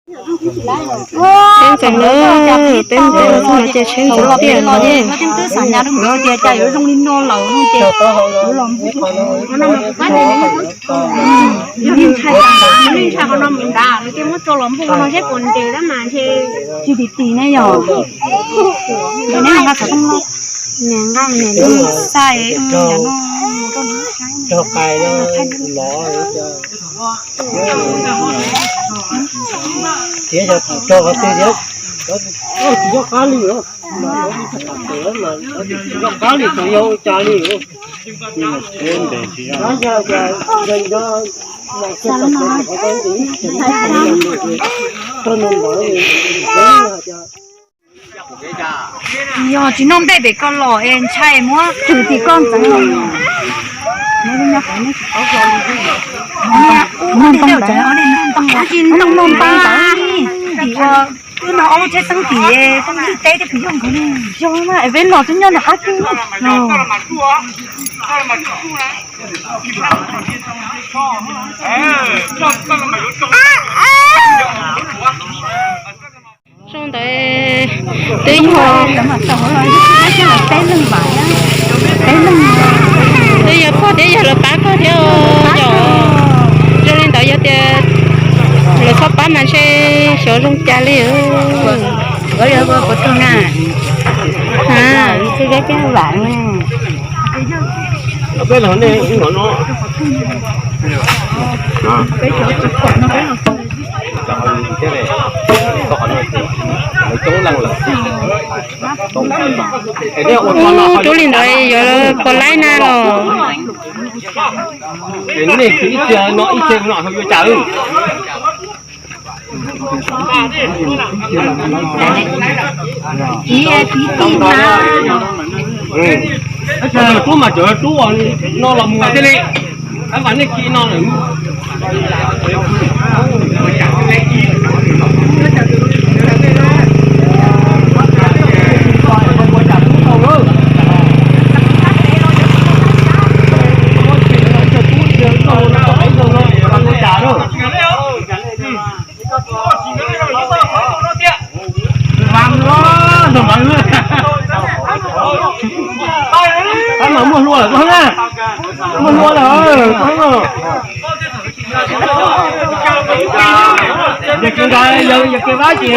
Tsheb ntxeev lawm, peb mus peb los txog no ces tsheb ntxeev tiag lawm. Twb xav nyas rau nkawd tias cas yuav zoo li no lawm no ces yuav los npog no mas kuv pab nws, nws ntshai tas nrad, nws ntshai qhov no mus nrad, nws thiaj muab tso los npog no seb puas nres tab mas ntshe tsis tim tim ne yog. Neb nqa xov tooj los, nqa nws xai no mus rau nws saib. Tias yog tsis tso qhov twg thiab, tsis yog qab li os, tsis yog qab li, tsis yog ua cas li. Yog tsis noj nplej pem ko los es ntshai muab tshwm tim koj ntxeev los. Noj ntoo ntawd, noj ntoo ntawd, tim ua wb no ob lub tsheb teeb tim poob ntsej teb thiab kwv yog nkawd li. Yog mas es peb los twb nyob nram qab teb no. Zoo ntawd twb yog, twb yog koj thiab yog lawv pab koj thiab yom. Zoo li ntawd yog tias lawv txhob pab mas ntshe xyov zoo cas li. Ub, rub li ntawd yuav puas laib na los? Nej ib txhia no ib txhia no yuav cas? Rub mas cov rub no los mus thiaj li. Ab, vam nej khi no lawm. Ab, mas muaj hlua lawm koj na, muaj hlua lawm koj. Yog kev nkav, yog kev vab ces thim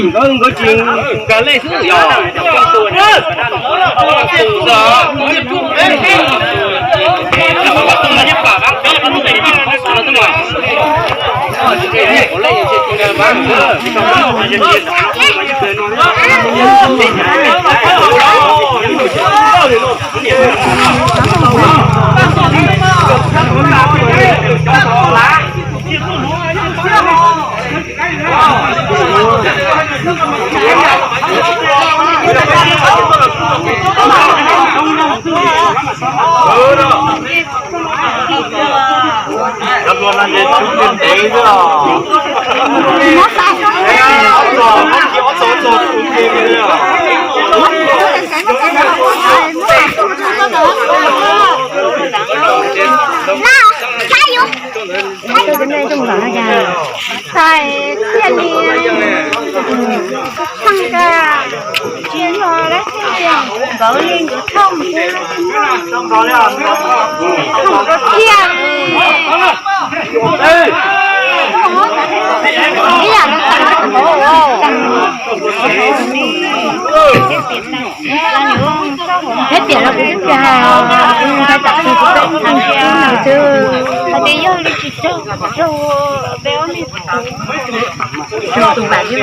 nkawd, nkawd tsis nkav lej xwb yog. Txhais thiaj li, txheej ka, tsis yog dab tsi tiag, nkawd li nkawd thauj xwb, thauj rau tiag li. Ib yam li tag npaum. Thiab tiam los kuv twb tias hais tias kuv peb ib tug xwb, hais tias yog li tsis raug, raug peb ob leeg, raug tus vam thiab vam ib,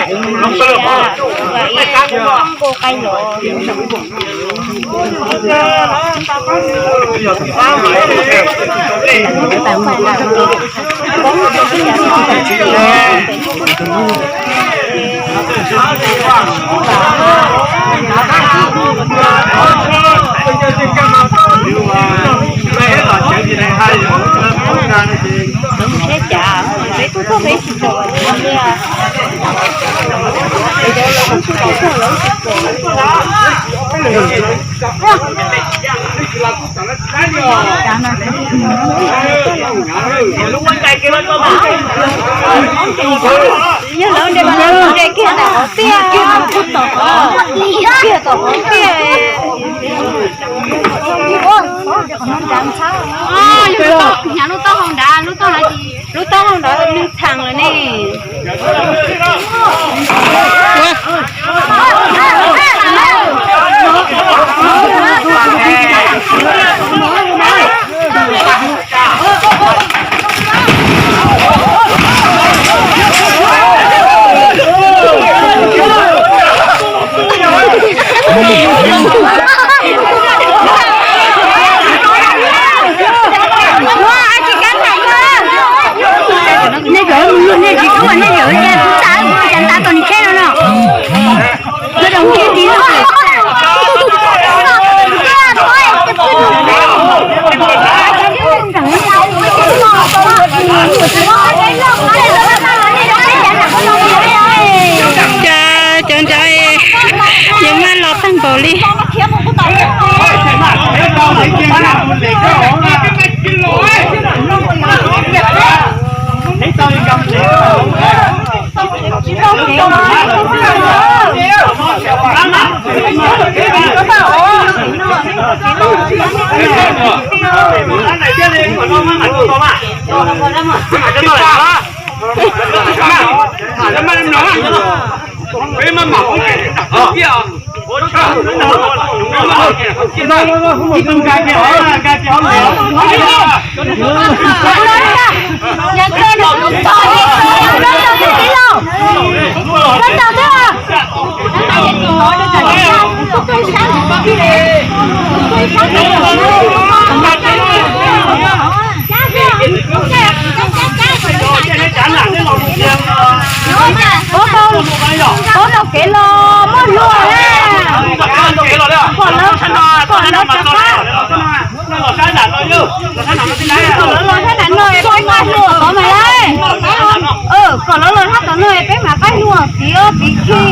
vam ib npau qaib los. Thiab cas peb tuaj txog peb tsis pom li, peb cov lawv kuj tsis tau txog lawv tsis pom. Yog lawv nte Lub taub hau nrad, lub taub hau nrad nws txheem lawm ne. Nej cov mus luaj nej tsis tub nej cov ua cas kuv txaj kuv cov ntav tau nws tsheb no no. Cas cov nrad yeej maj los tag npaum li. Puab tau kev los muaj hlua na. Kom lawv, kom lawv, kom lawv los sab nram no es peb nqaij hlua tod mas lauj. Kom lawv los sab tom no es peb mam nqaij hlua txiv, txiv khi.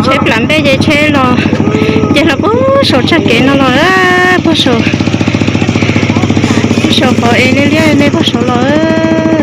Tsheb plam npej ces tsheb los, ces los puag saum txoj kev no los, puag saum, puag saum qhov es liab liab nej puag saum los.